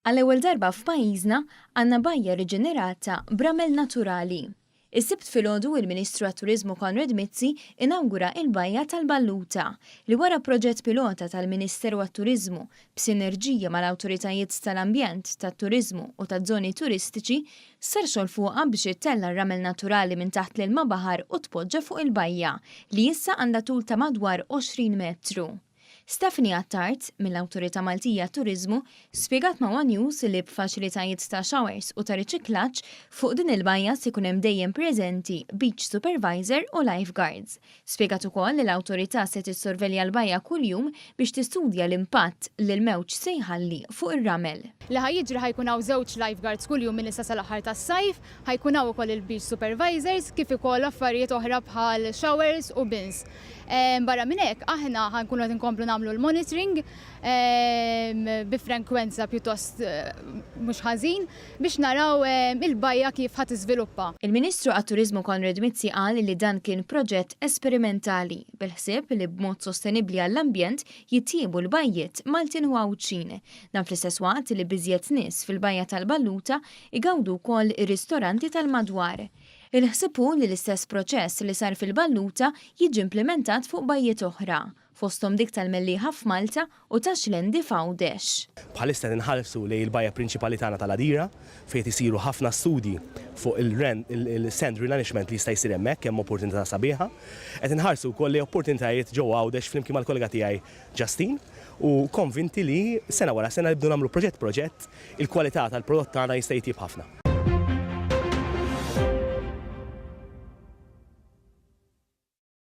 Għall-ewwel darba f'pajjiżna għandna bajja riġenerata b'ramel naturali. Is-Sibt filgħodu il-Ministru għat-Turiżmu Konrad Mizzi inawgura il-Bajja tal-Balluta li wara proġett pilota tal-Ministeru għat-Turiżmu b'sinerġija mal-awtoritajiet tal-ambjent, tat-turiżmu u taż-żoni turistiċi sar xogħol fuqha biex ittella' r-ramel naturali minn taħt l-ilma baħar u tpoġġa fuq il-bajja li issa għandha tul ta' madwar 20 metru. Stephanie Attard, mill-Awtorità Maltija għat-Turiżmu, spjegat ma' one News li b'faċilitajiet ta' showers u ta' riċiklaġġ fuq din il-bajja se jkun hemm dejjem preżenti beach supervisor u lifeguards. Spjegat ukoll li l-awtorità se tissorvelja l-bajja kuljum biex tistudja l-impatt li l-mewġ se jħalli fuq ir-ramel. Li ħa jiġri, ħa jkun hawn żewġ lifeguards kuljum minn issa sal-aħħar tas-sajf, ħa jkun hawn ukoll il-beach supervisors kif ukoll affarijiet oħra bħal showers u bins. Barra minn hekk, aħna ħa nkunu qed inkomplu nagħmlu l-monitoring bi frekwenza pjuttost mhux ħażin biex naraw il-bajja kif ħa tiżviluppa. Il-Ministru għat-Turiżmu Konrad Mizzi qal li dan kien proġett esperimentali bil-ħsieb li b'mod sostenibbli għall-ambjent jitjiebu l-bajjiet Maltin u Għawdxin. Dan fl-istess waqt li b'iżjed nies fil-Bajja tal-Balluta igawdu wkoll ir-ristoranti tal-madwar. Il-ħsieb hu li l-istess proċess li sar fil-Balluta jiġi implementat fuq bajjiet oħra, fosthom dik tal-Mellieħa f'Malta u tax-Xlendi f'Għawdex. Bħalissa inħarsu lejn il-bajja prinċipali tagħna tal-Għadira fejn isiru ħafna studji fuq il-sand replenishment li jista' jsir hemmhekk, hemm opportunità sabiħa. Qed inħarsu wkoll lejn opportunitajiet ġewwa Għawdex flimkien mal-kollega tiegħi Justin u konvinti li sena wara sena nibdu nagħmlu proġett proġett, il-kwalità tal-prodott tagħna jista' jitjieb ħafna.